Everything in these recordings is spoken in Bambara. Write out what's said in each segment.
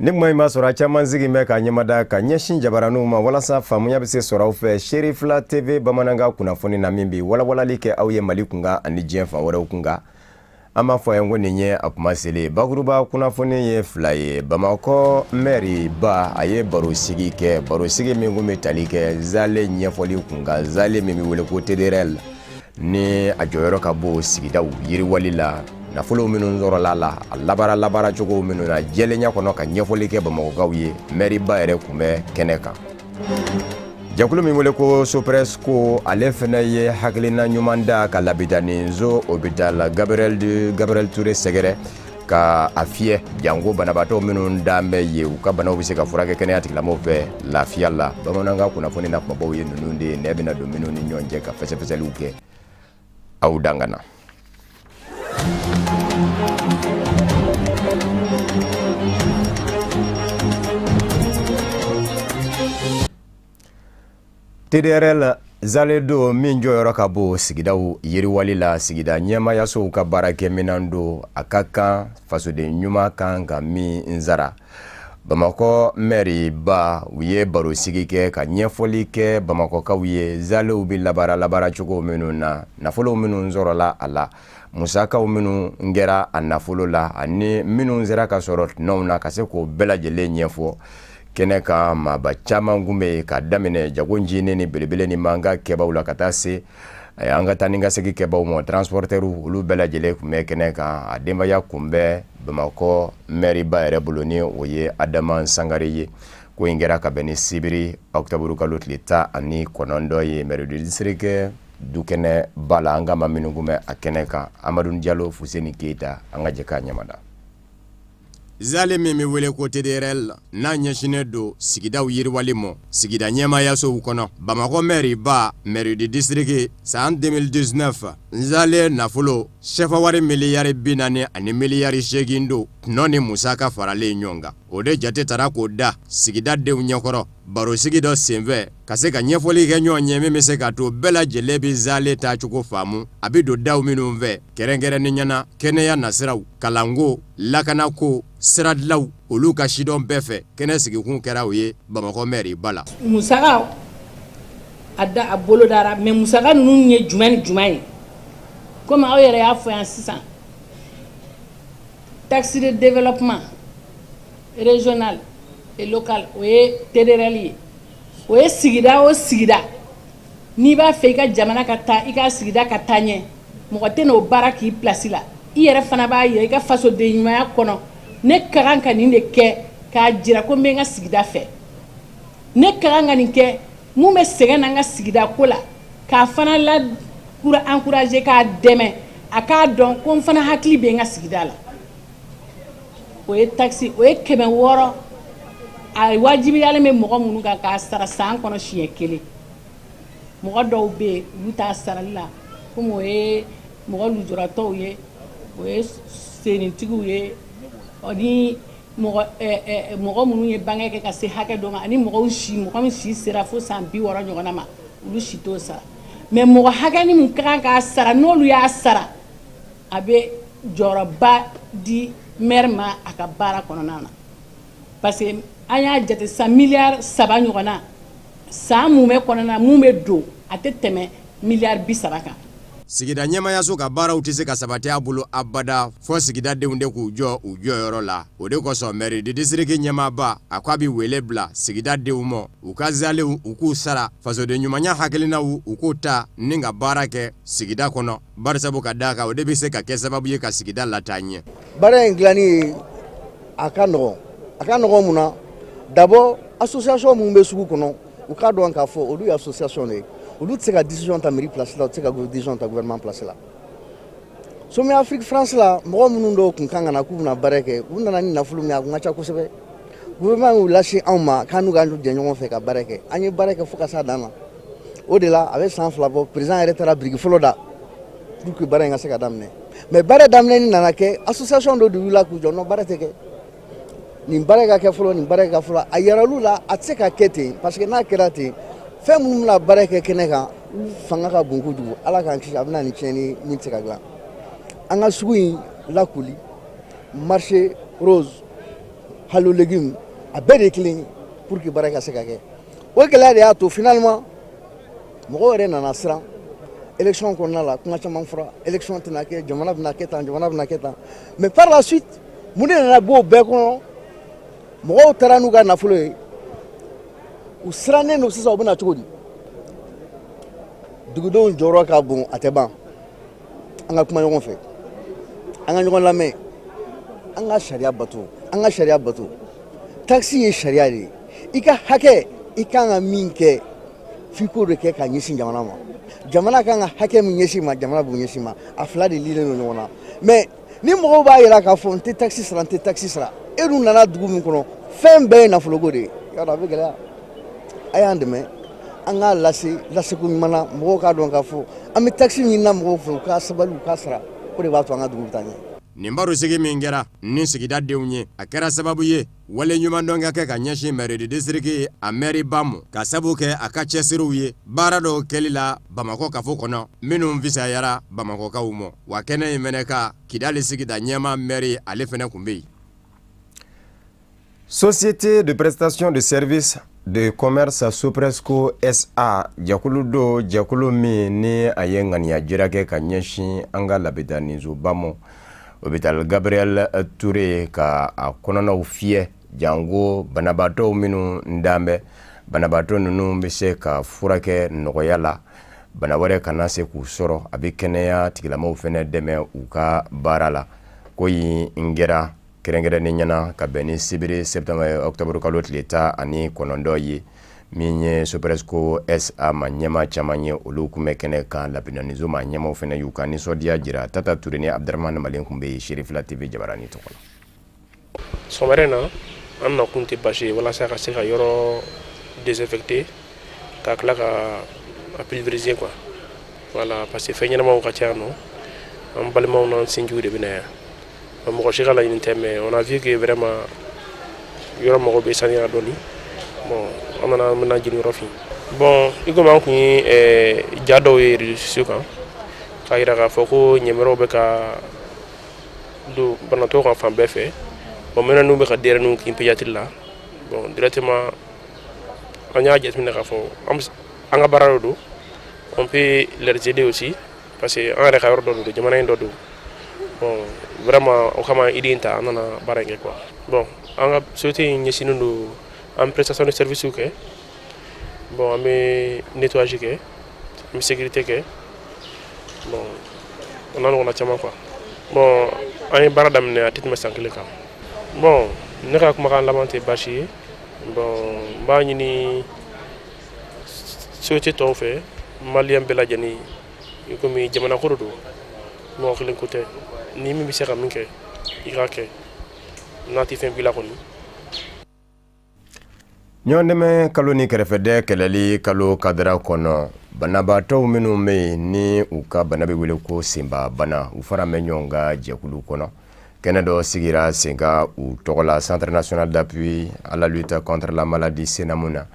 Ni kuma in b'a sɔrɔ a caman sigi bɛ ka ɲɛmada ka ɲɛsin jabaraninw ma walasa faamuya bɛ se sɔrɔ aw fɛ Serifila TV bamanankan kunnafoni na min bɛ walawalali kɛ aw ye Mali kunkan ani diɲɛ fan wɛrɛw kunkan. An b'a fɔ a ye ko nin ye a kuma selen bakuruba kunnafoni ye fila ye. Bamakɔ mɛri ba a ye barosigi kɛ, barosigi min kun bɛ tali kɛ zale ɲɛfɔli kunkan, zale min bɛ wele ko TDRL ni a jɔyɔrɔ ka bon sigidaw yiriwali la, nafolo minnu sɔrɔla la, a labaara labaaracogo minnu na jɛlenya kɔnɔ ka ɲɛfɔli kɛ Bamakɔkaw ye. Mɛriba yɛrɛ kun bɛ kɛnɛ kan. Jɛkulu min wele ko Sopresco, ale fana ye hakilina ɲuman da ka Labitaninso hôpital Gabriel Touré sɛgɛrɛ ka a fiyɛ, janko banabaatɔ minnu dan bɛ yen, u ka banaw bɛ se ka furakɛ kɛnɛya tigilamɔgɔw fɛ lafiya la. Bamanankan kunnafoni na kumabaw ye ninnu de ye, nɛ bɛna don minnu ni ɲɔgɔn cɛ ka fɛsɛfɛsɛliw kɛ aw dangana. TDRL zale don min jɔyɔrɔ ka bon sigidaw yiriwali la, sigida ɲɛmaayasow ka baarakɛminɛn don, a ka kan fasoden ɲuman kan ka min sara. Bamakɔ mɛri ba u ye barosigi kɛ ka ɲɛfɔli kɛ Bamakɔkaw ye zalew bɛ labaara labaaracogo minnu na, nafolo minnu sɔrɔla a la, musakaw minnu kɛra a nafolo la ani minnu sera ka sɔrɔ tɔnɔw na, ka se k'o bɛɛ lajɛlen ɲɛfɔ kɛnɛ kan. Maaba caman kun bɛ yen, ka daminɛ jago ncinin ni belebele ni mankan kɛbaw la ka taa se an ka taa ni ka segin kɛbaw ma, transporteurs, olu bɛɛ lajɛlen tun bɛ kɛnɛ kan. A denbaya kun bɛ Bamakɔ mɛriba yɛrɛ bolo, ni o ye Adama Sangare ye. Ko in kɛra ka bɛn ni sibiri octobre kalo tile 19 ye, mairie du district dukɛnɛba la. An ka maa minnu kun bɛ a kɛnɛ kan, Amadu Jalo, Fuseni Keyita, an ka jɛ k'a ɲamada. Zale min bɛ wele ko TDRL n'a ɲɛsinnen don sigidaw yiriwali ma sigida ɲɛmaayasow kɔnɔ, Bamakɔ mɛri ba, mairie du district, san 2019 zale nafolo sefa wari miliyari 40 ani miliyari 8 don, tɔnɔ ni musaka faralen ɲɔgɔn kan. O de jate tara k'o da sigida denw ɲɛkɔrɔ barosigi dɔ senfɛ, ka se ka ɲɛfɔli kɛ ɲɔgɔn ye min bɛ se k'a to bɛɛ lajɛlen bɛ zale taacogo faamu, a bɛ don daw minnu fɛ, kɛrɛnkɛrɛnnenya na kɛnɛya nasiraw, kalanko, lakanako, siradilaw, olu ka sidɔn bɛɛ fɛ. Kɛnɛ sigikun kɛra o ye Bamakɔ mɛri ba la. Musaka a da a bolodara, mais musaka ninnu ye jumɛn ni jumɛn ye? Komi aw yɛrɛ y'a fɔ yan sisan, taxe de développement régional et local, o ye TDRL ye. O ye sigida o sigida, n'i b'a fɛ i ka jamana ka taa, i ka sigida ka taa ɲɛ, mɔgɔ tɛ n'o baara k'i place la. I yɛrɛ fana b'a yira i ka fasoden ɲumanya kɔnɔ, ne ka kan ka nin de kɛ k'a jira ko n bɛ n ka sigida fɛ, ne ka kan ka nin kɛ. Mun bɛ sɛgɛn na n ka sigida ko la, k'a fana la encourager, k'a dɛmɛ, a k'a dɔn ko n fana hakili bɛ n ka sigida la. O ye taxe, o ye 600, a wajibiyalen bɛ mɔgɔ minnu kan k'a sara san kɔnɔ siɲɛ kelen. Mɔgɔ dɔw bɛ yen, olu t'a sarali la, komi o ye mɔgɔ lujuratɔw ye, o ye sennitigiw ye, ni mɔgɔ minnu ye bange kɛ ka se hakɛ dɔ ma, ani mɔgɔw si, mɔgɔ min si sera fo san 60 ɲɔgɔnna ma, olu si t'o sara. Mais mɔgɔ hakɛni min ka kan k'a sara, n'olu y'a sara, a bɛ jɔyɔrɔba di maire ma a ka baara kɔnɔna na, parce que an y'a jate sisan, miliyari 3 ɲɔgɔnna san mumɛ kɔnɔna mun bɛ don, a tɛ tɛmɛ miliyari 30 kan. Sigida ɲɛmayaso ka baaraw tɛ se ka sabati a bolo abada fɔ sigidadenw de k'u jɔ u jɔyɔrɔ la. O de kosɔn mairie du district ɲɛmaaba a ko a bɛ wele bila sigidadenw ma, u ka zalew u k'u sara, fasoden ɲumanya hakilinaw u k'u ta ni ka baara kɛ sigida kɔnɔ, barisabu ka d'a kan o de bɛ se ka kɛ sababu ye ka sigida lataa ɲɛ. Baara in dilanni ye a ka nɔgɔn, a ka nɔgɔn. Mun na? D'abord, association minnu bɛ sugu kɔnɔ, u k'a dɔn k'a fɔ olu ye association de ye. Olu tɛ se ka décision ta mairie place la, u tɛ se ka décision ta gouvernement place la. Sommet Afrique France la, mɔgɔ minnu dɔw tun kan ka na k'u bɛna baara kɛ, u nana ni nafolo min ye, a kun ka ca kosɛbɛ. Gouvernement y'u lase anw ma k'an n'u ka jɛ ɲɔgɔn fɛ ka baara kɛ. An ye baara kɛ fo ka s'a dan na. O de la, a bɛ san 2 bɔ, président yɛrɛ taara biriki fɔlɔ da pour que baara in ka se ka daminɛ. Mais baara daminɛni nana kɛ, association dɔ de wulila k'u jɔ: non, baara tɛ kɛ, nin baara ka kɛ fɔlɔ, nin baara ka fɔlɔ. A yɛrɛ la, a tɛ se ka kɛ ten, parce que n'a kɛra ten, fɛn minnu bɛna baara kɛ kɛnɛ kan, u fanga ka bon kojugu. Ala k'an kisi, a bɛna nin tiɲɛni min tɛ se ka dilan. An ka sugu in lakoli, marché rose, Halle aux légumes, a bɛɛ de ye kelen ye pour que baara ka se ka kɛ. O gɛlɛya de y'a to finalement mɔgɔw yɛrɛ nana siran. Élection kɔnɔna la, kuma caman fɔra: élection tɛna kɛ, jamana bɛna kɛ tan, jamana bɛna kɛ tan. Mais par la suite, mun de nana bɔ o bɛɛ kɔnɔ? Mɔgɔw taara n'u ka nafolo ye, u sirannen don. Sisan u bɛna cogo di? Dugudenw jɔyɔrɔ ka bon, a tɛ ban. An ka kuma ɲɔgɔn fɛ, an ka ɲɔgɔn lamɛn, an ka sariya bato, an ka sariya bato. Taxe ye sariya de ye. I ka hakɛ, i kan ka min kɛ, f'i k'o de kɛ ka ɲɛsin jamana ma. Jamana kan ka hakɛ min ɲɛsin ma, jamana b'o ɲɛsin ma. A fila de lilen don ɲɔgɔn na. Mais ni mɔgɔw b'a yira k'a fɔ n tɛ taxe sara, n tɛ taxe sara, e dun nana dugu min kɔnɔ, fɛn bɛɛ ye nafoloko de ye, y'a dɔn a bɛ gɛlɛya. A y'an dɛmɛ an k'a lase laseko ɲuman na, mɔgɔw k'a dɔn k'a fɔ an bɛ taxe min ɲini mɔgɔw fɛ, u ka sabali, u k'a sara. O de b'a to an ka dugu bɛ taa ɲɛ. Nin barosigi min kɛra ni sigidadenw ye, a kɛra sababu ye wale ɲumandɔn ka kɛ ka ɲɛsin mairie de district, a maire ba ma, ka sabu kɛ a ka cɛsiriw ye baara dɔw kɛli la Bamakɔ kafo kɔnɔ minnu fisayara Bamakɔkaw ma. Wa kɛnɛ in fɛnɛ ka Kidali sigida ɲɛma maire, ale fɛnɛ tun bɛ yen. Société de prestation de services de commerce, Sopresco SA, jɛkulu do, jɛkulu min ni a ye ŋaniya jira kɛ ka ɲɛsin an ka labitanisoba ma, hôpital Gabriel Touré, ka a kɔnɔnaw fiyɛ, jango banabaatɔw minnu dan bɛ. Banabaatɔ ninnu bɛ se ka furakɛ nɔgɔya la, bana wɛrɛ kana se k'u sɔrɔ. A bɛ kɛnɛya tigilamɔgɔw fɛnɛ dɛmɛ u ka baara la. Ko in kɛra kɛrɛnkɛrɛnnen ɲɛna ka bɛn ni sibiri septembre octobre kalo tile 19 ye. Min ye Sopresco SA ma ɲɛmaa caman ye, olu tun bɛ kɛnɛ kan. Labitaniso ma ɲɛmaaw fana y'u ka nisɔndiya jira. Tata Ture ni Abdramane Malen tun bɛ yen Serifila TV jabaranin tɔgɔ la. Sɔgɔmada in na, an nakun tɛ basi ye walasa ka se ka yɔrɔ désinfecter, ka tila ka a pulvériser quoi. Voilà, parce que fɛn ɲɛnamaw ka ca yan nɔ. An balimaw n'an sinjiw de bɛ na yan. Mɔgɔ si ka laɲini tɛ, mais on a vu que vraiment yɔrɔ mago bɛ saniya dɔɔni. Bon, an nana, an bɛna jeni yɔrɔ fin. Bon, i komi an kun ye ja dɔw ye réseaux sociaux kan k'a yira k'a fɔ ko ɲɛmɛrɛw bɛ ka don banatɔ kan fan bɛɛ fɛ. Bon, maintenant n'u bɛ ka denyɛrɛninw kin pédiatrie la. Bon, directement an y'a jateminɛ k'a fɔ an ka baara de don, on peut les aider aussi, parce que an yɛrɛ ka yɔrɔ dɔ don, jamana in dɔ don. Bon, vraiment o kama idée in ta, an nana baara in kɛ quoi. Bon, an ka société in ɲɛsinnen don an prestation de service kɛ. Bon, an bɛ nettoyage kɛ, an bɛ sécurité kɛ, bon, o n'a ɲɔgɔnna caman quoi. Bon, an ye baara daminɛ, a tɛ tɛmɛ san 1 kan. Bon, ne ka kumakan laban tɛ baasi ye. Bon, n b'a ɲini société tɔw fɛ, malien bɛɛ lajɛlen, i komi jamana ko de don, mɔgɔ kelen ko tɛ. Ni min bɛ se ka min kɛ, i k'a kɛ, n'a tɛ fɛn b'i la kɔni. Ɲɔgɔn kalo ni kɛrɛfɛdɛ kɛlɛli kalo kadira kɔnɔ, banabaatɔw minnu bɛ yen ni u ka bana bɛ wele ko senba bana, u fara bɛ ɲɔgɔn ka jɛkulu kɔnɔ. Kɛnɛ dɔ sigira sen kan u tɔgɔ la, Centre national d'appui à la lutte contre la maladie, CNAM na,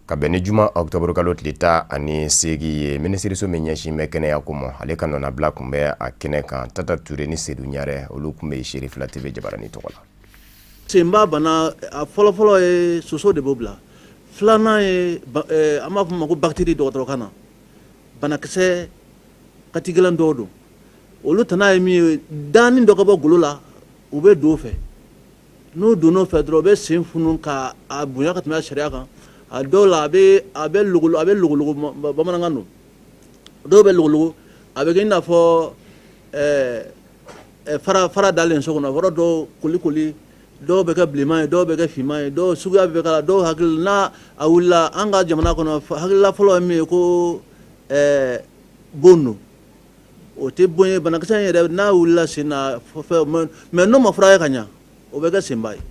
ka bɛn ni juma octobre kalo tile 18 ye. Minisiriso min ɲɛsin bɛ kɛnɛya ko ma, ale ka nɔnabila tun bɛ a kɛnɛ kan. Tata Ture ni Sedu Ɲarɛ, olu tun bɛ Serifila TV jabaranin tɔgɔ la. Senba bana, a fɔlɔfɔlɔ ye soso de b'o bila. Filanan ye, an b'a fɔ ma ko bactérie dɔgɔtɔrɔkan na, banakisɛ katigɛlɛn dɔw don. Olu tana ye min ye, danni dɔ ka bɔ golo la, u bɛ don o fɛ. N'u donn'o fɛ dɔrɔn, u bɛ sen funu ka a bonya ka tɛmɛ sariya kan. A dɔw la, a bɛ logolo, a bɛ logologo, bamanankan don, dɔw bɛ logologo, a bɛ kɛ i n'a fɔ fara fara dalen so kɔnɔ. Yɔrɔ dɔw koli koli, dɔw bɛ kɛ bilenman ye, dɔw bɛ kɛ finman ye, dɔw suguya bɛ k'a la. Dɔw hakili n'a a wulila, an ka jamana kɔnɔ, hakilila fɔlɔ ye min ye ko bon don. O tɛ bon ye. Banakisɛ in yɛrɛ, n'a wulila sen na fɛn, mais n'o ma furakɛ ka ɲa, o bɛ kɛ senba ye.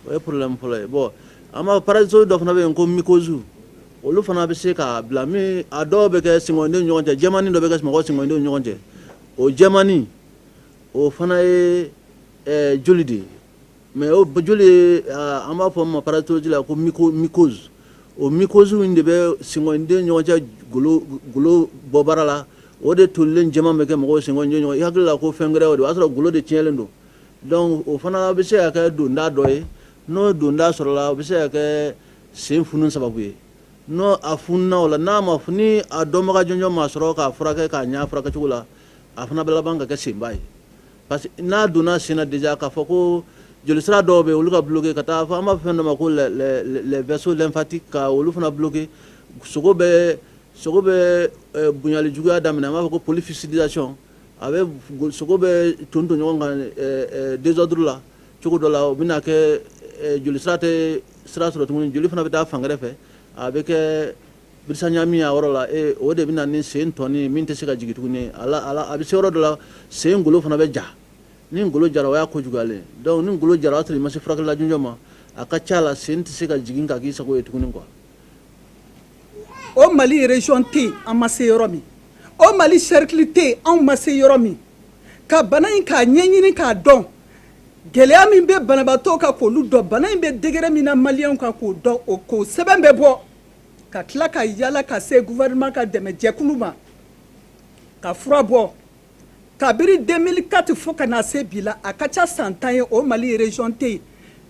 O ye problème fɔlɔ ye. Bon, an b'a parasite dɔ fana bɛ yen ko mycose, olu fana bɛ se k'a bila min. A dɔw bɛ kɛ senkɔniden ni ɲɔgɔn cɛ, jɛmannin dɔ bɛ kɛ mɔgɔ senkɔniden ni ɲɔgɔn cɛ. O jɛmannin, o fana ye joli de ye, mais o joli ye, an b'a fɔ ma parasitologie la ko mycose. O mycose in de bɛ senkɔniden ni ɲɔgɔn cɛ, golo golo bɔbara la, o de tolilen jɛman bɛ kɛ mɔgɔw senkɔniden ɲɔgɔn. I hakili la ko fɛn wɛrɛ o de, o y'a sɔrɔ golo de tiɲɛlen don. Donc o fana bɛ se ka kɛ donda dɔ ye. N'o donda sɔrɔla, o bɛ se ka kɛ sen funu sababu ye. N'o a fununa o la, n'a ma ni a dɔnbaga jɔnjɔn ma sɔrɔ k'a furakɛ k'a ɲɛ furakɛcogo la, a fana bɛ laban ka kɛ senba ye, parce que n'a donna sen na déjà, k'a fɔ ko jolisira dɔw bɛ yen, olu ka bloqué ka taa fɔ, an b'a fɔ fɛn dɔ ma ko les vaisseaux lymphatiques, ka olu fana bloqué, sogo bɛ bonyali juguya daminɛ. An b'a fɔ ko polyfistulation. A bɛ sogo bɛ ton ton ɲɔgɔn kan désordre la cogo dɔ la, o bɛna kɛ jolisira tɛ sira sɔrɔ tuguni, joli fana bɛ taa fan wɛrɛ fɛ, a bɛ kɛ birisa ɲami a yɔrɔ la. O de bɛ na ni sen tɔni min tɛ se ka jigin tuguni. A bɛ se yɔrɔ dɔ la, sen golo fana bɛ ja. Ni golo jara, o y'a ko juguyalen. Donc ni golo jara, o y'a sɔrɔ i ma se furakɛli la jɔnjɔn ma, a ka ca la, sen tɛ se ka jigin ka k'i sago ye tuguni quoi. O Mali région tɛ yen an ma se yɔrɔ min, o Mali cercle tɛ yen anw ma se yɔrɔ min, ka bana in k'a ɲɛɲini, k'a dɔn gɛlɛya min bɛ banabaatɔ kan, k'olu dɔn, bana in bɛ degré min na maliyɛnw kan, k'o dɔn, o k'o sɛbɛn bɛ bɔ, ka tila ka yala ka se gouvernement ka dɛmɛjɛkulu ma ka fura bɔ. Kabiri 2004 fo ka na se bi la, a ka ca san 10 ye, o Mali région tɛ yen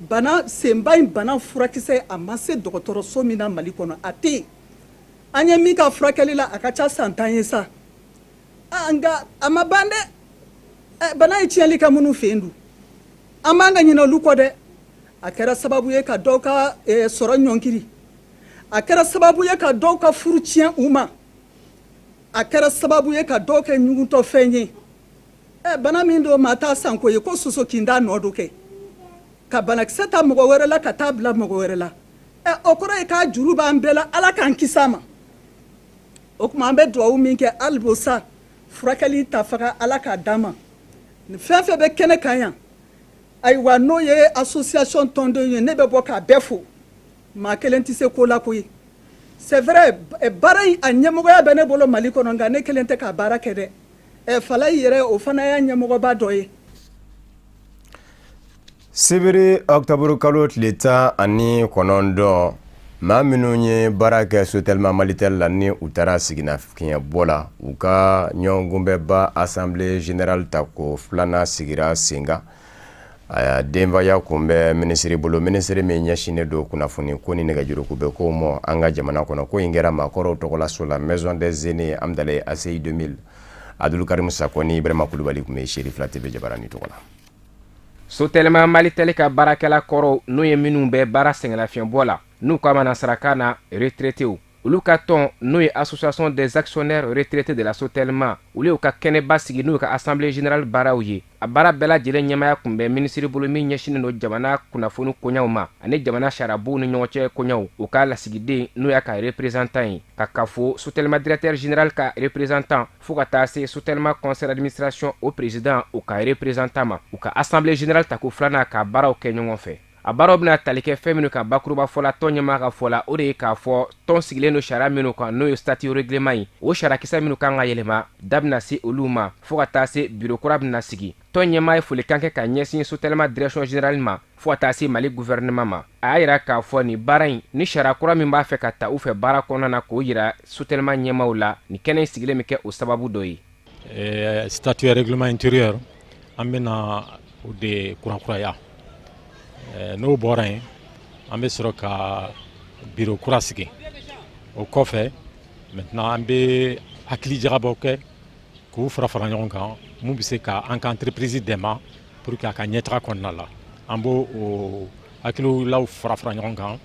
bana senba in bana furakisɛ a ma se dɔgɔtɔrɔso min na Mali kɔnɔ, a tɛ yen. An ye min ka furakɛli la, a ka ca san 10 ye sa, nka a ma ban dɛ. Bana ye tiɲɛli kɛ minnu fɛ yen dun, an b'an ka ɲinɛ olu kɔ dɛ. A kɛra sababu ye ka dɔw ka sɔrɔ ɲɔnkiri, a kɛra sababu ye ka dɔw ka furu tiɲɛ u ma, a kɛra sababu ye ka dɔw kɛ ɲugutɔfɛn ye. Bana min don, maa t'a sanko ye ko soso kinda nɔ do kɛ ka banakisɛ ta mɔgɔ wɛrɛ la ka taa bila mɔgɔ wɛrɛ la. O kɔrɔ ye k'a juru b'an bɛɛ la. Ala k'an kisi a ma. O tuma an bɛ dugawu min kɛ hali sa, furakɛli ta faga, Ala k'a d'an ma. Nin fɛn fɛn bɛ kɛnɛ kan yan, ayiwa, n'o ye association tɔndenw ye, ne bɛ bɔ k'a bɛɛ fo. Maa kelen tɛ se ko la koyi. C'est vrai, baara in a ɲɛmɔgɔya bɛ ne bolo Mali kɔnɔ, nka ne kelen tɛ k'a baara kɛ dɛ. Falayi yɛrɛ, o fana y'a ɲɛmɔgɔba dɔ ye. Sibiri ɔkutɔburu kalo tile 19, maa minnu ye baara kɛ Sotelma Malitel la, ni u taara sɛgɛnnafiɲɛbɔ la, u ka ɲɔgɔnkunbɛnba assemblée générale ta ko filanan sigira sen kan. A denbaya kun bɛ minisiri bolo, minisiri min ɲɛsinnen don kunnafoni ko ni nɛgɛjuruko bɛ ko ma an ka jamana kɔnɔ. Ko in kɛra maakɔrɔw tɔgɔlaso la, maison des aînés Amdalaye ACI 2000. Abdulkarim Sakɔ ni Ibrahima Kulubali tun bɛ Seri fila TV jabaranin tɔgɔ la. Sotelma Malitel ka baarakɛla kɔrɔw, n'o ye minnu bɛ baara sɛgɛnlafiɲɛbɔ la, n'u k'a ma nansarakan na retraités, olu ka tɔn, n'o ye Association des actionnaires retraités de la Sotelma, olu y'u ka kɛnɛba sigi, n'u ka assemblée générale baaraw ye. A baara bɛɛ lajɛlen ɲɛmaya tun bɛ minisiri bolo min ɲɛsinnen don jamana kunnafoni koɲaw ma ani jamana sariyabow ni ɲɔgɔn cɛ koɲaw, o ka lasigiden, n'o y'a ka représentant ye, ka kafo Sotelma directeur général ka représentant, fo ka taa se Sotelma conseil d'administration, o président, o ka représentant ma. U ka assemblée générale tako filanan ka baaraw kɛ ɲɔgɔn fɛ, a baaraw bɛna tali kɛ fɛn minnu ka bakuruba fɔ la, tɔn ɲɛmaa ka fɔ la, o de ye k'a fɔ tɔn sigilen don sariya minnu kan, n'o ye statut, règlement ye, o sariyakisɛ minnu kan ka yɛlɛma, da bɛna se olu ma, fo ka taa se bureau kura bɛna sigi. Tɔn ɲɛmaa ye folikan kɛ ka ɲɛsin Sotelma direction générale ma, fo ka taa se Mali gouvernement ma. A y'a yira k'a fɔ nin baara in ni sariya kura min b'a fɛ ka ta u fɛ baara kɔnɔna na, k'o yira Sotelma ɲɛmaaw la, nin kɛnɛ in sigilen bɛ kɛ o sababu dɔ ye. Statut, règlement intérieur, an bɛna o de kurakuraya. N'o bɔra yen, an bɛ sɔrɔ ka bureau kura sigi. O kɔfɛ maintenant, an bɛ hakili jagabɔ kɛ k'u fara fara ɲɔgɔn kan, mun bɛ se ka an ka entreprise dɛmɛ pour que a ka ɲɛtaga kɔnɔna la. An b'o o hakililaw fara fara ɲɔgɔn kan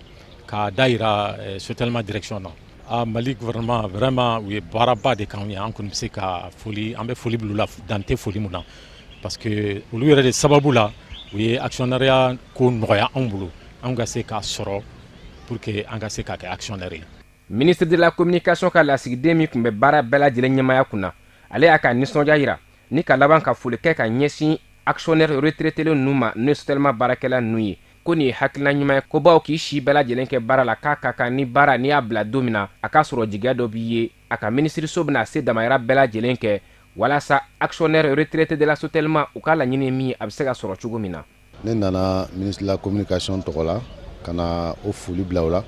k'a da yira Sotelma direction na. A Mali gouvernement, vraiment, u ye baaraba de k'anw ye. An kɔni bɛ se ka foli, an bɛ foli bila u la, dan tɛ foli mun na, parce que olu yɛrɛ de sababu la, u ye actionnariat ko nɔgɔya anw bolo, anw ka se k'a sɔrɔ pour que an ka se ka kɛ actionnaire ye. Ministre de la communication ka lasigiden min tun bɛ baara bɛɛ lajɛlen ɲɛmaya kunna, ale y'a ka nisɔndiya yira ni ka laban ka foli kɛ ka ɲɛsin actionnaire retraité ninnu ma, n'o ye Sotelma baarakɛla ninnu ye, ko nin ye hakilina ɲuman ye, ko baw k'i si bɛɛ lajɛlen kɛ baara la, k'a ka kan ni baara n'i y'a bila don min na, a k'a sɔrɔ jigiya dɔ b'i ye. A ka minisiriso bɛna se damayira bɛɛ lajɛlen kɛ walasa actionnaire retraité de la Sotelma, u ka laɲini min ye, a bɛ se ka sɔrɔ cogo min na. Ne nana ministre de la communication tɔgɔ la ka na o foli bila o la,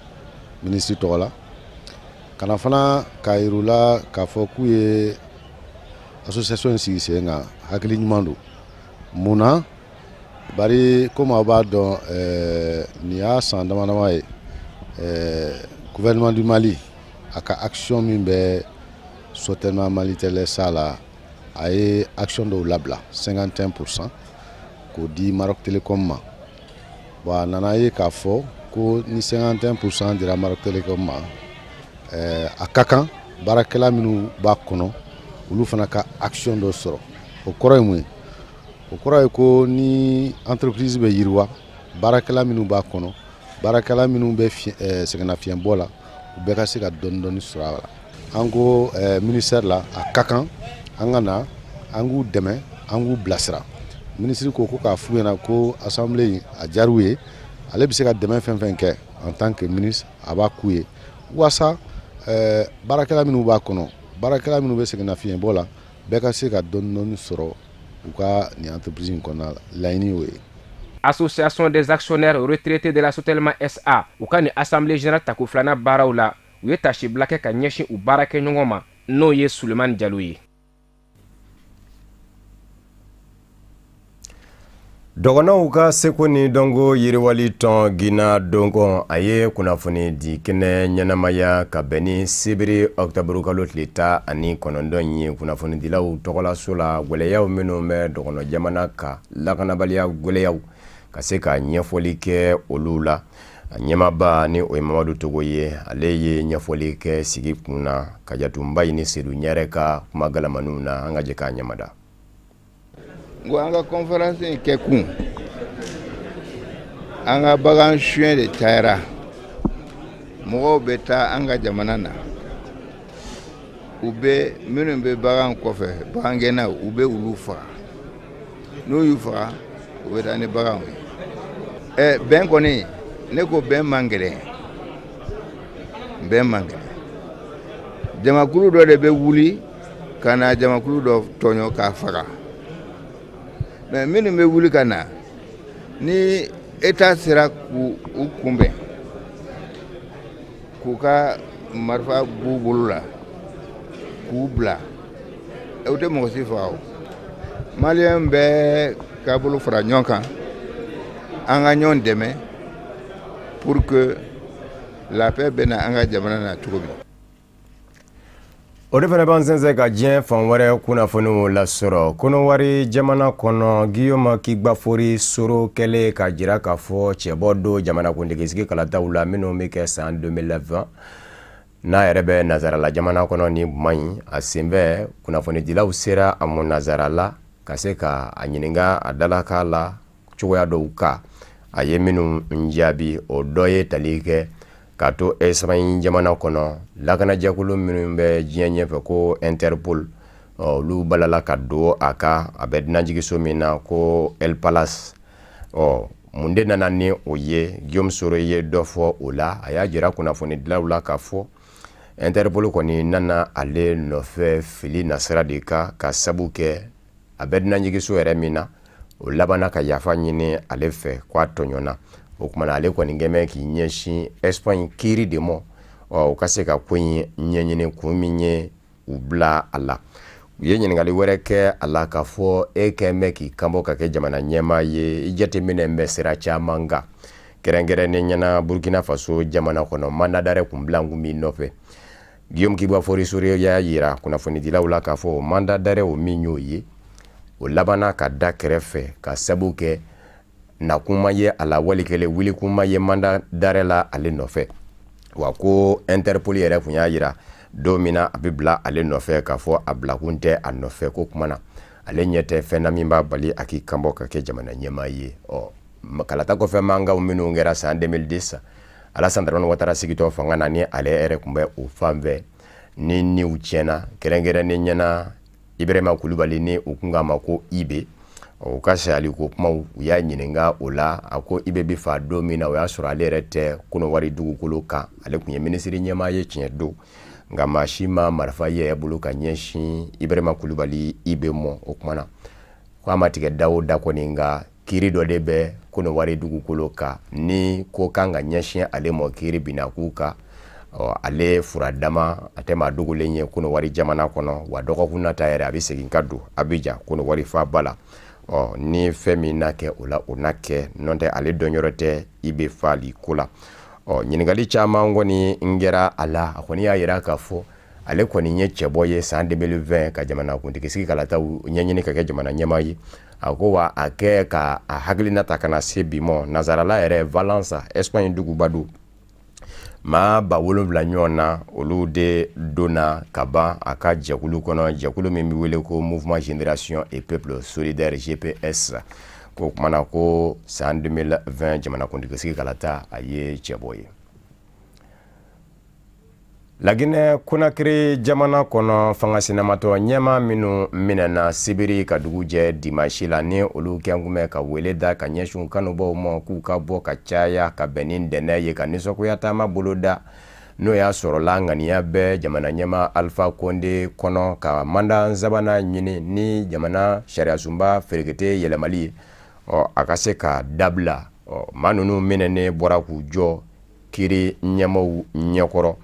ministre tɔgɔ la, ka na fana k'a yir'u la k'a fɔ k'u ye association in sigi sen kan, hakili ɲuman don. Mun na? Bari komi aw b'a dɔn, nin y'a san dama dama ye, gouvernement du Mali a ka action min bɛ Sotelma Malitel SA la, a ye action dɔw labila 51% k'o di Maroc Telecom ma. Bon, a nana ye k'a fɔ ko ni 51% dira Maroc Telecom ma, a ka kan baarakɛla minnu b'a kɔnɔ, olu fana ka action dɔ sɔrɔ. O kɔrɔ ye mun ye? O kɔrɔ ye ko ni entreprise bɛ yiriwa, baarakɛla minnu b'a kɔnɔ, baarakɛla minnu bɛ sɛgɛnnafiɲɛbɔ la, u bɛɛ ka se ka dɔɔni dɔɔni sɔrɔ a la. An ko ministère la, a ka kan an ka na an k'u dɛmɛ, an k'u bilasira. Minisiri ko ko k'a f'u ɲɛna ko assemblée in a diyar'u ye. Ale bɛ se ka dɛmɛ fɛn fɛn kɛ en tant que ministre, a b'a k'u ye waasa baarakɛla minnu b'a kɔnɔ, baarakɛla minnu bɛ sɛgɛnnafiɲɛbɔ la, bɛɛ ka se ka dɔɔni dɔɔni sɔrɔ u ka nin entreprise in kɔnɔna la. Laɲini y'o ye. Association des actionnaires retraités de la Sotelma SA, u ka nin assemblée générale tako filanan baaraw la, u ye tasibila kɛ ka ɲɛsin u baarakɛɲɔgɔn ma, n'o ye Sulemani Jalo ye. Dɔgɔnɔw ka seko ni dɔnko yiriwali tɔn Gina Donkɔn, a ye kunnafoni di kɛnɛ ɲɛnamaya ka bɛn ni sibiri ɔkutɔburukalo tile 19 ye kunnafonidilaw tɔgɔlaso la. Gwɛlɛyaw minnu bɛ dɔgɔnɔ jamana kan, lakanabaliya gwɛlɛyaw, ka se ka ɲɛfɔli kɛ olu la. A ɲɛmaaba ni o ye Mamadu Togo ye, ale ye ɲɛfɔli kɛ sigi kun na Kajatunba ni Sedu Ɲɛrɛ ka kuma galamaniw na. An ka jɛ k'a ɲɛmada. N ko an ka conférence in kɛ kun, an ka bagan suɲɛ de cayara. Mɔgɔw bɛ taa an ka jamana na, u bɛ minnu bɛ bagan kɔfɛ, bagangɛnnaw, u bɛ olu faga. N'u y'u faga, u bɛ taa ni baganw ye. Ɛ bɛn kɔni, ne ko bɛn man gɛlɛn, bɛn man gɛlɛn. Jamakulu dɔ de bɛ wuli ka na jamakulu dɔ tɔɲɔ k'a faga. Mais minnu bɛ wuli ka na, ni État sera k'u kunbɛn, k'u ka marifa b'u bolo la, k'u bila, u tɛ mɔgɔ si faga. O maliyɛn bɛɛ ka bolo fara ɲɔgɔn kan, an ka ɲɔgɔn dɛmɛ pour que la paix bɛ na an ka jamana na cogo min. O de fana b'an sɛnsɛn ka diɲɛ fan wɛrɛ kunnafoniw lasɔrɔ. Kɔnɔwari jamana kɔnɔ, Guillaume Kigbafori Soro kɛlen ka jira k'a fɔ cɛbɔ don jamanakuntigisigi kalataw la minnu bɛ kɛ san 2020, n'a yɛrɛ bɛ Nazarala jamana kɔnɔ ni tuma in. A senfɛ, kunnafonidilaw sera a ma Nazarala ka se ka a ɲininka a dalakan la cogoya dɔw kan. A ye minnu jaabi, o dɔ ye tali kɛ k'a to Espagne jamana kɔnɔ, lakanajɛkulu minnu bɛ diɲɛ ɲɛfɛ ko Interpol, olu balala ka don a kan, a bɛ dunanjiginso min na ko El Palace. Ɔ mun de nana ni o ye? Guillaume Soro ye dɔ fɔ o la. A y'a jira kunnafonidilaw la k'a fɔ Interpol kɔni nana ale nɔfɛ fili nasira de kan, ka sabu kɛ a bɛ dunanjiginso yɛrɛ min na, o labanna ka yafa ɲini ale fɛ ko a tɔɲɔna. O tuma na, ale kɔni kɛmɛ k'i ɲɛsin Espagne kiiri de ma, ɔ u ka se ka ko in ɲɛɲini, kun min ye u bila a la. U ye ɲininkali wɛrɛ kɛ a la k'a fɔ e kɛn bɛ k'i kanbɔ ka kɛ jamana ɲɛmaa ye, i jateminɛ bɛ sira caman kan, kɛrɛnkɛrɛnnen ɲɛna Burkina Faso jamana kɔnɔ, mandat d'arrêt kun bila kun b'i nɔfɛ. Guillaume Kigbafori Soro y'a jira kunnafonidilaw la k'a fɔ mandat d'arrêt o min y'o ye, o labanna ka da kɛrɛfɛ ka sabu kɛ nakun ma ye a la, wali kelen wulikun ma ye mandat d'arrêt la ale nɔfɛ. Wa ko Interpol yɛrɛ kun y'a jira don min na a bɛ bila ale nɔfɛ k'a fɔ a bilakun tɛ a nɔfɛ. Ko kuma na, ale ɲɛ tɛ fɛn na min b'a bali a k'i kanbɔ ka kɛ jamana ɲɛmaa ye. Ɔ kalata kɔfɛ mankanw minnu kɛra san 2010, Alassane Dramane Ouattara sigitɔ fanga na, ni ale yɛrɛ tun bɛ o fan fɛ, ni niw tiɲɛna, kɛrɛnkɛrɛnnen ɲɛna Ibrahima Kulubali, ni u kun k'a ma ko Ibe, o ka sayali ko kumaw, u y'a ɲininka o la. A ko Ibe bɛ fa don min na, o y'a sɔrɔ ale yɛrɛ tɛ Kɔnɔwari dugukolo kan. Ale tun ye minisiri ɲɛmaa ye, tiɲɛ don, nka maa si ma marifa ye bolo ka ɲɛsin Ibrahima Kulubali Ibe mɔ. O kuma na, ko a ma tigɛ da o da kɔni, nka kiiri dɔ de bɛ Kɔnɔwari dugukolo kan, ni ko kan ka ɲɛsin ale ma, kiiri binna k'u kan. Ale furadama, a tɛ maa dogolen ye Kɔnɔwari jamana kɔnɔ. Wa dɔgɔkun nata yɛrɛ, a bɛ segin ka don Abijan, Kɔnɔwari faaba la. Ɔ ni fɛn min na kɛ o la, o na kɛ, n'o tɛ ale dɔnyɔrɔ tɛ IB faali ko la. Ɔ ɲininkali caman kɔni n kɛra a la. A kɔni y'a jira k'a fɔ ale kɔni ye cɛbɔ ye san 2020 ka jamanakuntigi sigi kalataw ɲɛɲini ka kɛ jamana ɲɛmaa ye. A ko wa a kɛ ka a hakilina ta ka na se bi mɔ nazarala yɛrɛ Valence, Espagne duguba don, maa 7000 ɲɔgɔn na, olu de donna ka ban a ka jɛkulu kɔnɔ, jɛkulu min bɛ wele ko Mouvement Génération et Peuple Solidaire, GPS. Ko o tuma na ko san 2020 jamanakuntigi sigi kalata, a ye cɛbɔ ye. Laginɛ Konakiri jamana kɔnɔ, fanga sinamatɔ ɲɛmaa minnu minɛna sibiri ka dugu jɛ dimansi la, ni olu kɛn kun bɛ ka wele da ka ɲɛsin kanubaw ma k'u ka bɔ ka caya ka bɛn ni ntɛnɛn ye ka nisɔngoya taama boloda, n'o y'a sɔrɔla ŋaniya bɛ jamana ɲɛmaa Alpha Condé kɔnɔ ka mandat sabanan ɲini ni jamana sariyasunba ferekete yɛlɛmali ye, ɔ a ka se ka dabila. Ɔ maa ninnu minɛnen bɔra k'u jɔ kiri ɲɛmaaw ɲɛkɔrɔ,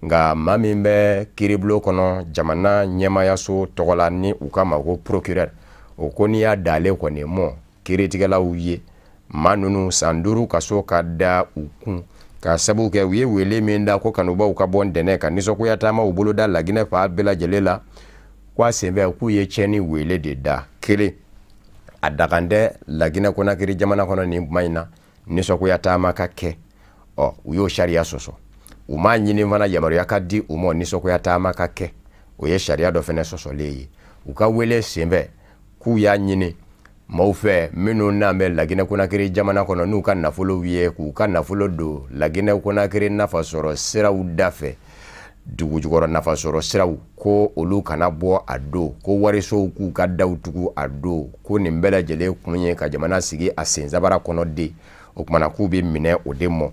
nka maa min bɛ kiiribulon kɔnɔ jamana ɲɛmaayaso tɔgɔ la, ni u k'a ma ko procureur, o ko n'i y'a da ale kɔni mɔ kiiritigɛlaw ye, maa ninnu san 5 kaso ka da u kun, ka sabu kɛ u ye wele min da ko kanubaw ka bɔ ntɛnɛn ka nisɔngoya taamaw boloda Laginɛ fan bɛɛ lajɛlen la, ko a senfɛ k'u ye tiɲɛni wele de da. Kelen, a dagan tɛ Laginɛ Konakiri jamana kɔnɔ nin tuma in na nisɔngoya taama ka kɛ. Ɔ u y'o sariya sɔsɔ. U m'a ɲini fana yamaruya ka di u ma nisɔngoya taama ka kɛ, o ye sariya dɔ fana sɔsɔlen ye. U ka wele senfɛ, k'u y'a ɲini maaw fɛ minnu n'an bɛ Laginɛ Konakiri jamana kɔnɔ n'u ka nafolow ye, k'u ka nafolo don Laginɛ Konakiri nafasɔrɔ siraw da fɛ, dugu jukɔrɔ nafasɔrɔ siraw, ko olu kana bɔ a don, ko warisow k'u ka daw tugu a don, ko nin bɛɛ lajɛlen kun ye ka jamana sigi a sensabara kɔnɔ de. O tuma na k'u bɛ minɛ o de mɔ.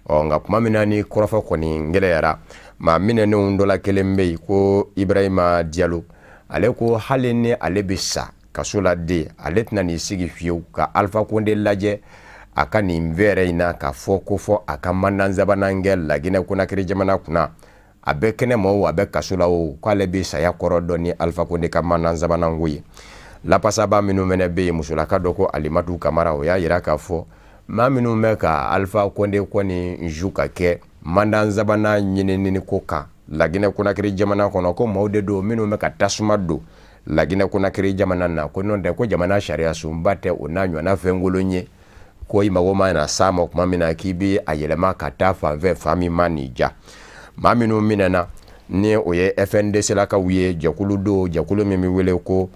Ɔ nka tuma min na ni kɔrɔfɔ kɔni gɛlɛyara, maa minɛnenw dɔ la kelen bɛ yen ko Ibrahima Diallo, ale ko hali ni ale bɛ sa kaso la de, ale tɛna n'i sigi fiyewu ka Alpha Condé lajɛ a ka nin fɛɛrɛ in na k'a fɔ ko fɔ a ka mandat sabanan kɛ Laginɛ Konakiri jamana kunna. A bɛ kɛnɛma o, a bɛ kaso la o, k'ale bɛ saya kɔrɔ dɔn ni Alpha Condé ka mandat sabanan ko ye. Lapasaba minnu fana bɛ yen, musolaka dɔ ko Alimatu Kamara, o y'a jira k'a fɔ maa minnu bɛ ka Alpha Condé kɔni ju ka kɛ mandat sabanan ɲinini ko kan Laginɛ Konakiri jamana kɔnɔ, ko maaw de don minnu bɛ ka tasuma don Laginɛ Konakiri jamana na, ko n'o tɛ ko jamana sariyasunba tɛ o n'a ɲɔgɔnna fɛnkolon ye, ko i mago mana s'a ma tuma min na k'i bɛ a yɛlɛma ka taa fanfɛ fan min ma n'i ja. Maa minnu minɛna, ni o ye FNDC lakaw ye, jɛkulu don, jɛkulu min bɛ wele ko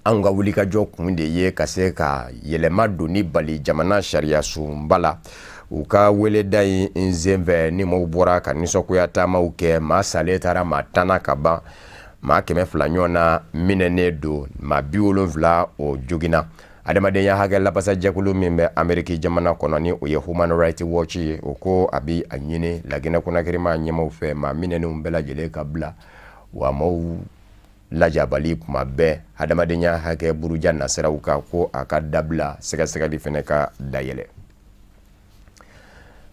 anw ka wulikajɔ kun de ye ka se ka yɛlɛma donni bali jamana sariyasunba la. U ka weleda in senfɛ, ni maaw bɔra ka nisɔngoya taamaw kɛ, maa salen taara maa 10 na ka ban, maa 200 ɲɔgɔn na minɛnen don, maa 70 o joginna. Adamadenya hakɛ lapasajɛkulu min bɛ Ameriki jamana kɔnɔ, ni o ye Human Rights Watch ye, o ko a bɛ a ɲini Laginɛ Konakiri maa ɲɛmaaw fɛ, maa minɛnenw bɛɛ lajɛlen ka bila, wa maaw lajabali kuma bɛɛ adamadenya hakɛ buruja nasiraw kan, ko a ka dabila, sɛgɛsɛgɛli fana ka dayɛlɛ.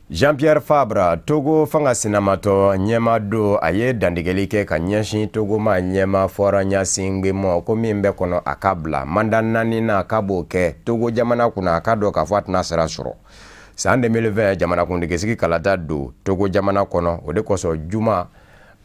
Jean-Pierre Fabre, Togo fanga sinamatɔ ɲɛmaa don, a ye dantigɛli kɛ ka ɲɛsin Togo maa ɲɛmaa Faure Gnassingbé ma, ko min bɛ kɔnɔ a ka bila mandat naani na k'a b'o kɛ Togo jamana kunna, a k'a dɔn k'a fɔ a tɛna sira sɔrɔ. San 2020 jamanakuntigi kalata don Togo jamana kɔnɔ, o de kosɔn juma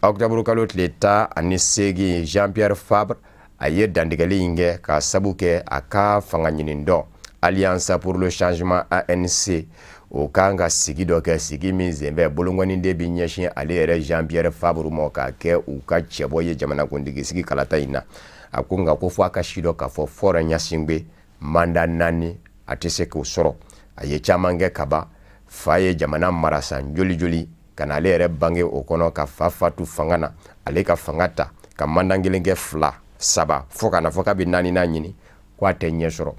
octobre kalo tile 18, Jean-Pierre Fabre a ye dantigɛli in kɛ ka sabu kɛ a ka fanga ɲinitɔn Alliance pour le changement, ANC, o kan ka sigi dɔ kɛ, sigi min senfɛ bolonkɔniden bɛ ɲɛsin ale yɛrɛ Jean Pierre Fabre ma k'a kɛ u ka cɛbɔ ye jamanakuntigi sigi kalata in na. A ko nka ko fo a ka si dɔn k'a fɔ Faure Gnassingbé mandat naani a tɛ se k'o sɔrɔ. A ye caman kɛ kaban, fa ye jamana mara san joli joli ka na ale yɛrɛ bange o kɔnɔ, ka fa fatu fanga na, ale ka fanga ta ka mandat kelen kɛ, fila, saba, fo ka na fɔ k'a bɛ naaninan ɲini, ko a tɛ ɲɛ sɔrɔ.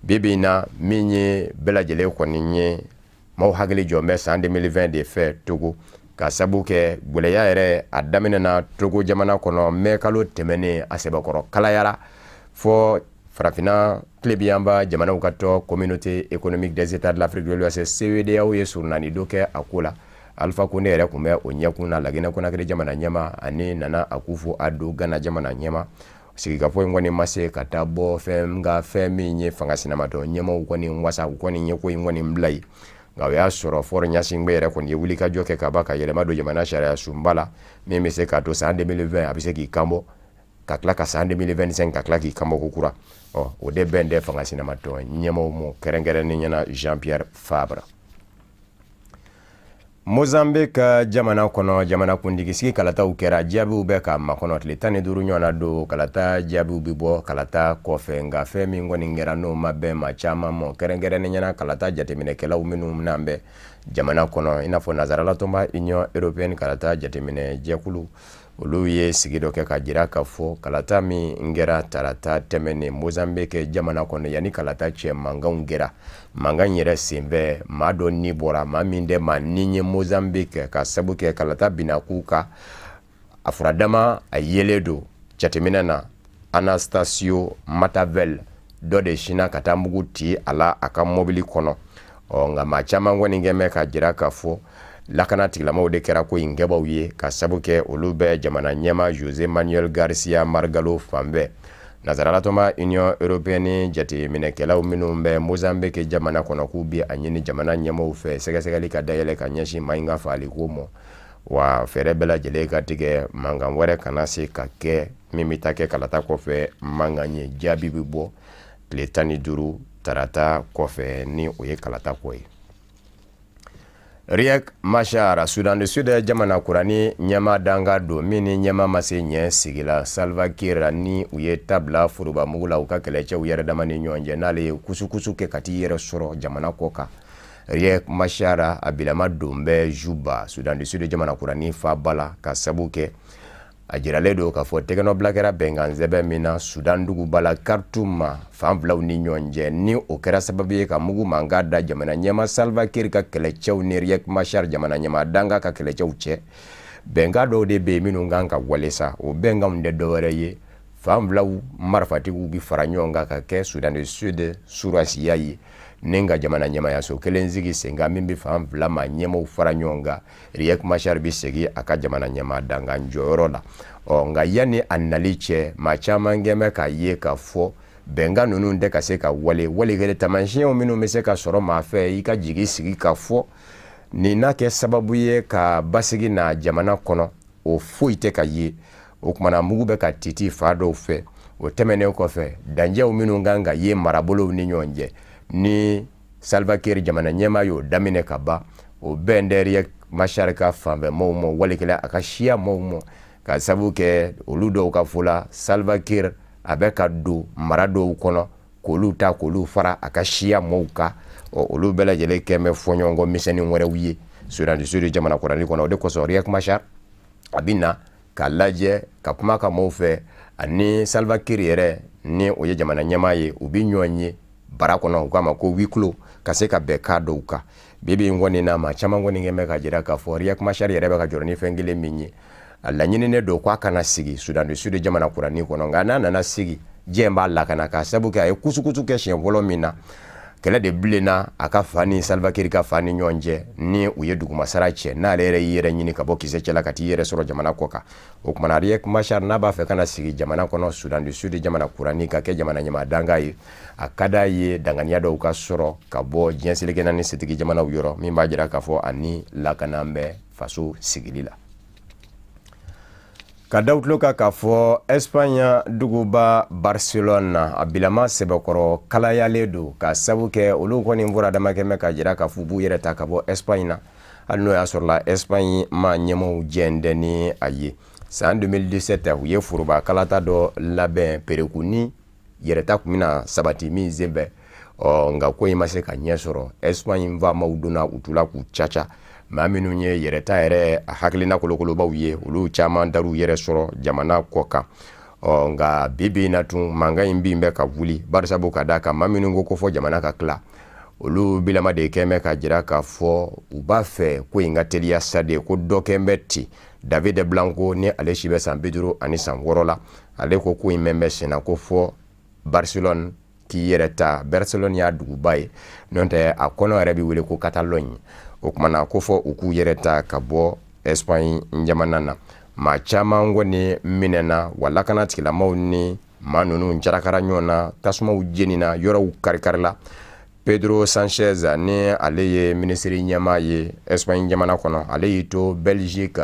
Bi bi in na, min ye bɛɛ lajɛlen kɔni ye, maaw hakili jɔ bɛ san 2020 de fɛ Togo, ka sabu kɛ gwɛlɛya yɛrɛ a daminɛna Togo jamana kɔnɔ mɛ kalo tɛmɛnen, a sɛbɛkɔrɔ kalayara fɔ farafinna tilebinyanfan jamanaw ka tɔn Communauté économique des États de l'Afrique de l'Ouest, CEDEAO, ye surunani dɔ kɛ a ko la. Alpha Condé yɛrɛ tun bɛ o ɲɛkun na, Laginɛ Konakiri jamana ɲɛmaa ani Nana Akufo Addo, Ghana jamana ɲɛmaa. Sigikafɔ in kɔni ma se ka taa bɔ fɛn, nka fɛn min ye fanga sinamatɔn ɲɛmaaw kɔni wasa, u kɔni ye ko in kɔni bila yen. Nka o y'a sɔrɔ Faure Gnassingbé yɛrɛ kɔni ye wulikajɔ kɛ ka ban ka yɛlɛma don jamana sariya sunba la, min bɛ se k'a to san 2020 a bɛ se k'i kanbɔ, ka tila ka san 2025 ka tila k'i kanbɔ ko kura. Ɔ, o de bɛn tɛ fanga sinamatɔn ɲɛmaaw ma, kɛrɛnkɛrɛnnenya la Jean Pierre Fabre. Mozambique jamana kɔnɔ, jamanakuntigi sigi kalataw kɛra, jaabiw bɛ ka makɔnɔ. Tile 15 ɲɔgɔnna don, kalata jaabiw bɛ bɔ kalata kɔfɛ. Nka fɛn min kɔni kɛra, n'o ma bɛn maa caman ma, kɛrɛnkɛrɛnnenya la kalata jateminɛkɛlaw minnu n'an bɛ jamana kɔnɔ, i n'a fɔ nansaralatɔnba Union européenne kalata jateminɛ jɛkulu, olu ye sigi dɔ kɛ ka jira k'a fɔ kalata min kɛra tarata tɛmɛnen Mozambique jamana kɔnɔ, yanni kalata cɛ, mankanw kɛra. Mankan yɛrɛ senfɛ, maa dɔ ni bɔra, maa min tɛ maa ni ye Mozambique, ka sabu kɛ kalata binna k'u kan. A furadama a yelen don jateminɛ na, Anastasio Matavel dɔ de sinna ka taa mugu ci a la a ka mɔbili kɔnɔ. Ɔ, nka maa caman kɔni kɛn bɛ ka jira k'a fɔ lakana tigilamaw de kɛra ko in kɛbaw ye, ka sabu kɛ olu bɛ jamana ɲɛmaa Jose Manuel Garcia Margalo fanfɛ. Nansaralatɔnba Union européenne jateminɛkɛlaw minnu bɛ Mozambique jamana kɔnɔ, k'u bi a ɲini jamana ɲɛmaaw fɛ, sɛgɛsɛgɛli ka dayɛlɛ ka ɲɛsin maa in ka faaliko ma, wa fɛɛrɛ bɛɛ lajɛlen ka tigɛ, mankan wɛrɛ kana se ka kɛ min bɛ taa kɛ kalata kɔfɛ mankan ye. Jaabi bɛ bɔ tile 15 tarata kɔfɛ, ni o ye kalata kɔ ye. Riek Machar, Soudan du Sud jamana kurani ɲɛmaa dankan don, min ni ɲɛmaa ma se ɲɛ sigi la Salva Kiir ni u ye tabila forobamugu la u ka kɛlɛcɛw yɛrɛ dama ni ɲɔgɔn cɛ, n'ale ye kusukusu kɛ ka t'i yɛrɛ sɔrɔ jamana kɔ kan. Riek Machar a bilama don bɛ Juba, Soudan du Sud jamana kurani faaba la, ka sabu kɛ a jiralen don k'a fɔ tɛgɛnɔbila kɛra bɛnkan sɛbɛn min na Sudan duguba la Khartoum fan filaw ni ɲɔgɔn cɛ, ni o kɛra sababu ye ka mugu mankan da jamana ɲɛmaa Salva Kiir ka kɛlɛcɛw ni Riek Machar jamana ɲɛmaa dankan ka kɛlɛcɛw cɛ. Bɛnkan dɔw de bɛ yen minnu kan ka wale sa. O bɛnkanw tɛ dɔwɛrɛ ye, fan filaw marifatigiw bɛ fara ɲɔgɔn kan ka kɛ Soudan du Sud surasiya ye, ni ka jamana ɲɛmaayaso kelen sigi sen kan min bɛ fan fila maa ɲɛmaaw fara ɲɔgɔn kan. Riek Machar bɛ segin a ka jamana ɲɛmaa dankan jɔyɔrɔ la. Ɔ, nka yanni a nali cɛ, maa caman kɛn bɛ k'a ye k'a fɔ bɛnkan ninnu tɛ ka se ka wale wale kelen. Taamasiyɛnw minnu bɛ se ka sɔrɔ maa fɛ i ka jigi sigi k'a fɔ nin n'a kɛ sababu ye ka basigi na jamana kɔnɔ, o foyi tɛ ka ye. O tuma na mugu bɛ ka titi fa dɔw fɛ. O tɛmɛnen kɔfɛ, dancɛw minnu kan ka ye marabolow ni ɲɔgɔn cɛ, ni Salva Kiir jamana ɲɛmaa y'o daminɛ ka ban, o bɛn tɛ Riek Machar ka fanfɛ maaw ma, wali kelen a ka siya maaw ma, ka sabu kɛ olu dɔw ka fɔ la, Salva Kiir a bɛ ka don mara dɔw kɔnɔ k'olu ta k'olu fara a ka siya maaw kan. Ɔ, olu bɛɛ lajɛlen kɛn bɛ fɔɲɔgɔnkɔ misɛnnin wɛrɛw ye Soudan du Sud jamana kuranin kɔnɔ. O de kosɔn Riek Machar a bɛ na k'a lajɛ ka kuma ka maaw fɛ, ani Salva Kiir yɛrɛ ni o ye jamana ɲɛmaa ye, u bɛ ɲɔgɔn ye bara kɔnɔ, u k'a ma ko huis clos, ka se ka bɛn kan dɔw kan. Bi bi in kɔni na, maa caman kɔni kɛn bɛ ka jira k'a fɔ Riek Machar yɛrɛ bɛ ka jɔrɔ ni fɛn kelen min ye, a laɲininen don k'a kana sigi Soudan du Sud jamana kuranin kɔnɔ. Nka n'a nana sigi, diɲɛ b'a lakana, k'a sabu kɛ a ye kusukusu kɛ siɲɛ fɔlɔ min na, kɛlɛ de bilenna a ka fa ni Salva Kiir ka fa ni ɲɔgɔn cɛ, ni u ye dugumasara cɛ, n'ale yɛrɛ y'i yɛrɛ ɲini ka bɔ kisɛ cɛla ka t'i yɛrɛ sɔrɔ jamana kɔ kan. O tuma na Riek Machar n'a b'a fɛ ka na sigi jamana kɔnɔ Soudan du Sud jamana kuranin ka kɛ jamana ɲɛmaa dankan ye, a ka d'a ye danganiya dɔw ka sɔrɔ ka bɔ diɲɛ seleke naani setigi jamanaw yɔrɔ, min b'a jira k'a fɔ a ni lakana bɛ faso sigili la. Ka da tulo kan k'a fɔ Espagne duguba Barcelone a bilama sɛbɛkɔrɔ kalayalen don, ka sabu kɛ olu kɔni fɔra damakɛmɛ ka jira k'a fɔ u b'u yɛrɛ ta ka bɔ Espagne na, hali n'o y'a sɔrɔla Espagne maa ɲɛmaaw jɛn tɛ ni a ye. San 2017, u ye foroba kalata dɔ labɛn pereku ni yɛrɛta tun bɛna sabati min senfɛ. Ɔ, nka ko in ma se ka ɲɛ sɔrɔ. Espagne faamaw donna u tula k'u caca. Maa minnu ye yɛrɛta yɛrɛ a hakilina kolokolobaw ye, olu caman dar'u yɛrɛ sɔrɔ jamana kɔ kan. Ɔ, nka bi bi in na tun, mankan in bin bɛ ka wuli, barisabu ka d'a kan maa minnu ko ko fɔ jamana ka tila, olu bilama de kɛn bɛ ka jira k'a fɔ u b'a fɛ ko in ka teliya sa de, ko dɔ kɛn bɛ ten. David Blanco, ni ale si bɛ san 56 la, ale ko ko in mɛn bɛ senna ko fɔ Barcelone k'i yɛrɛ ta. Barcelone y'a duguba ye, n'o tɛ a kɔnɔ yɛrɛ bɛ wele ko Catalogne. O tuma na ko fɔ u k'u yɛrɛ ta ka bɔ Espagne jamana na. Maa caman kɔni minɛna wa lakana tigilamaaw ni Maa ninnu carakara ɲɔgɔn na, tasumaw jenina, yɔrɔw karikarila. Pedro Sanchez, ni ale ye minisiri ɲɛmaa ye Espagne jamana kɔnɔ, ale y'i to Belgique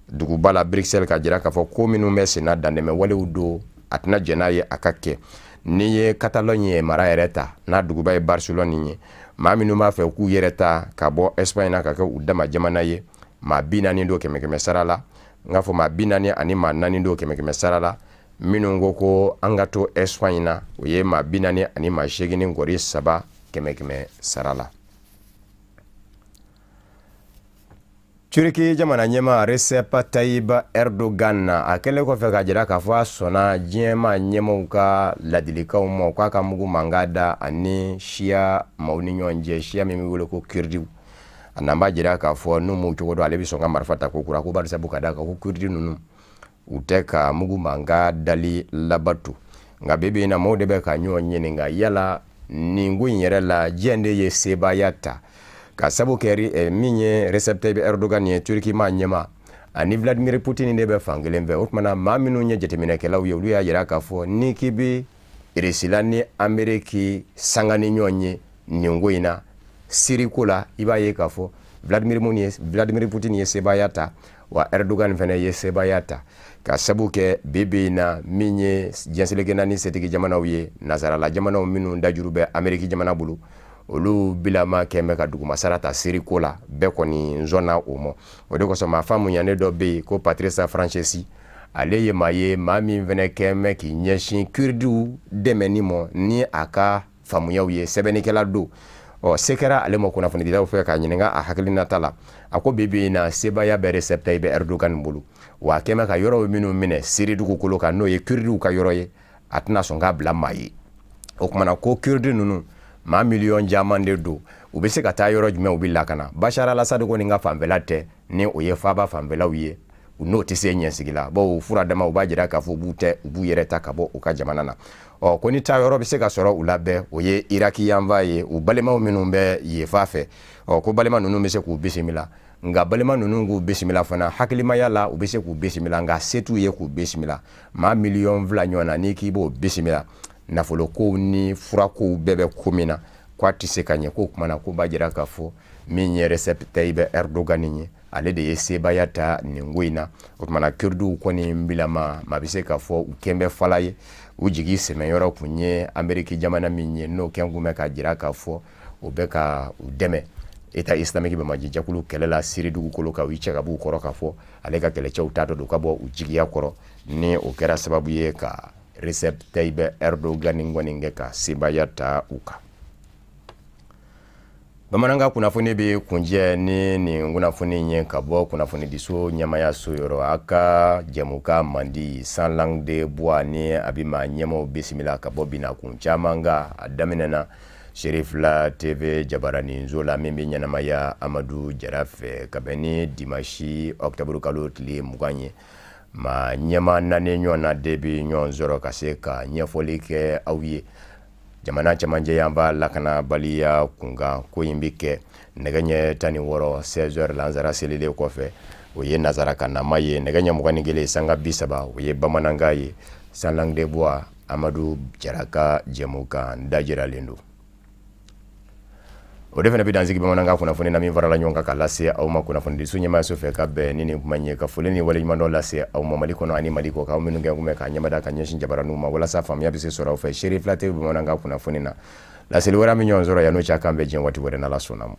duguba la Bruxelles ka jira k'a fɔ ko minnu bɛ senna, dantɛmɛ walew don, a tɛna jɛn n'a ye a ka kɛ. N'i ye Catalogne ye mara yɛrɛ ta, n'a duguba ye Barcelone ye, maa minnu b'a fɛ k'u yɛrɛ ta ka bɔ Espagne na ka kɛ u dama jamana ye, maa 40 don kɛmɛ kɛmɛ sara la. N k'a fɔ maa 44 don kɛmɛ kɛmɛ sara la. Minnu ko ko an ka to Espagne na, o ye maa 48.3 kɛmɛ kɛmɛ sara la. Turki jamana ɲɛmaa Recep Tayyip Erdogan, a kɛlen kɔfɛ ka jira k'a fɔ a sɔnna diɲɛmaa ɲɛmaaw ka ladilikanw ma k'a ka mugu mankan da ani siya maaw ni ɲɔgɔn cɛ, siya min bɛ wele ko Kurdiw, a n'an b'a jira k'a fɔ n'u m'u cogo dɔn, ale bɛ sɔn ka marifa ta ko kura, ko barisabu ka d'a kan ko Kurdi ninnu, u tɛ ka mugu mankan dali labato. Nka bi bi in na, maaw de bɛ ka ɲɔgɔn ɲininka yala nin ko in yɛrɛ la, jɔn de ye sebaaya ta, ka sabu kɛ min ye Recep Tayyip Erdogan ye, Turki maa ɲɛmaa, ani Vladimir Putin de bɛ fan kelen fɛ. O tuma na, maa minnu ye jateminɛkɛlaw ye, olu y'a jira k'a fɔ n'i k'i bɛ Irisila ni Ameriki sanga ni ɲɔgɔn ye nin ko in na, Siri ko la, i b'a ye k'a fɔ Vladimir Putin ye sebaaya ta, wa Erdogan fana ye sebaaya ta, ka sabu kɛ bi bi in na, min ye diɲɛ seleke naani setigi jamanaw ye, nasarala jamanaw minnu dajuru bɛ Ameriki jamana bolo, olu bilama kɛn bɛ ka dugumasara ta Siri ko la. Bɛɛ kɔni sɔnna o ma. O de kosɔn, maa faamuyanen dɔ bɛ yen ko Patrice Franceschi, ale ye maa ye, maa min fana kɛn bɛ k'i ɲɛsin Kurdiw dɛmɛni ma ni a ka faamuyaw ye, sɛbɛnnikɛla don. Ɔ, se kɛra ale ma kunnafonidilaw fɛ k'a ɲininka a hakilinata la. A ko bi bi in na, sebaaya bɛ Recep Tayyip Erdogan bolo, wa a kɛn bɛ ka yɔrɔw minnu minɛ Siri dugukolo kan, n'o ye Kurdiw ka yɔrɔ ye, a tɛna sɔn k'a bila maa ye. O tuma na, ko Kurdi ninnu, maa miliyɔn caman de don, u bɛ se ka taa yɔrɔ jumɛn, u bɛ lakana? Bashar al-Assad kɔni ka fanfɛla tɛ, ni o ye faaba fanfɛlaw ye, u n'o tɛ se ɲɛsigi la, bawo fura dama u b'a jira k'a fɔ u b'u tɛ u b'u yɛrɛ ta ka bɔ u ka jamana na. Ɔ, ko ni taa yɔrɔ bɛ se ka sɔrɔ u la bɛɛ, o ye Iraki yanfan ye, u balimaw minnu bɛ yen fan fɛ. Ɔ, ko balima ninnu bɛ se k'u bisimila. Nka balima ninnu k'u bisimila fana, hakilimaya la, u bɛ se k'u bisimila, nka se t'u ye k'u bisimila. Maa miliyɔn 2 ɲɔgɔn na, n'i k'i b'o bisimila, nafolokow ni furakow bɛɛ bɛ ko min na, k'a tɛ se ka ɲɛ. K'o tuma na, ko b'a jira k'a fɔ min ye Recep Tayyip Erdogan ye, ale de ye sebaaya ta nin ko in na. O tuma na, Kurdiw kɔni bilama, maa bɛ se k'a fɔ u kɛn bɛ fala ye. U jigi sɛmɛyɔrɔ kun ye Ameriki jamana min ye, n'o kɛn kun bɛ ka jira k'a fɔ o bɛ ka u dɛmɛ État islamique banbaanci jɛkulu kɛlɛ la Siri dugukolo kan, u cɛ ka b'u kɔrɔ k'a fɔ ale ka kɛlɛcɛw taatɔ don ka bɔ u jigiya kɔrɔ, ni o kɛra sababu ye ka Recep Tayyip Erdogan kɔni kɛ ka sebaaya ta u kan. Bamanankan kunnafoni bɛ kuncɛ ni nin kunnafoni ye ka bɔ kunnafonidiso ɲɛmayaso yɔrɔ. A ka jɛmukan mandi Sans langue de bois, ni a bɛ maa ɲɛmaw bisimila ka bɔ binakun caman kan, a daminɛna Serifila TV jabaraninso la, min bɛ ɲɛnamaya Amadu Jara fɛ, ka bɛn ni dimanche octobre kalo tile 20 ye. Maa ɲɛma naani ɲɔgɔn na de bɛ ɲɔgɔn sɔrɔ ka se ka ɲɛfɔli kɛ aw ye jamana cɛmancɛ yanfan lakanabaliya kunkan. Ko in bɛ kɛ nɛgɛ ɲɛ 16, 16 heures, lansara selilen kɔfɛ, o ye nansarakan nama ye. Nɛgɛ ɲɛ 21 sanga 30, o ye bamanankan ye. Sans langue de bois, Amadu Jara ka jɛmukan dajiralen don, o de fana bɛ dansigi bamanankan kunnafoni na, min farala ɲɔgɔn kan ka lase aw ma kunnafonidiso ɲɛmaayaso fɛ, ka bɛn ni nin kuma ye, ka foli ni waleɲumandɔn lase aw ma Mali kɔnɔ ani Mali kɔ kan, aw minnu kɛ kun bɛ k'a ɲɛmada ka ɲɛsin jabaraninw ma walasa faamuya bɛ se sɔrɔ aw fɛ Serifila TV bamanankan kunnafoni na. Laseli wɛrɛ min ɲɔgɔn sɔrɔ yan n'o cɛ, kan bɛ diɲɛ waati wɛrɛ, n'Ala sɔnna ma.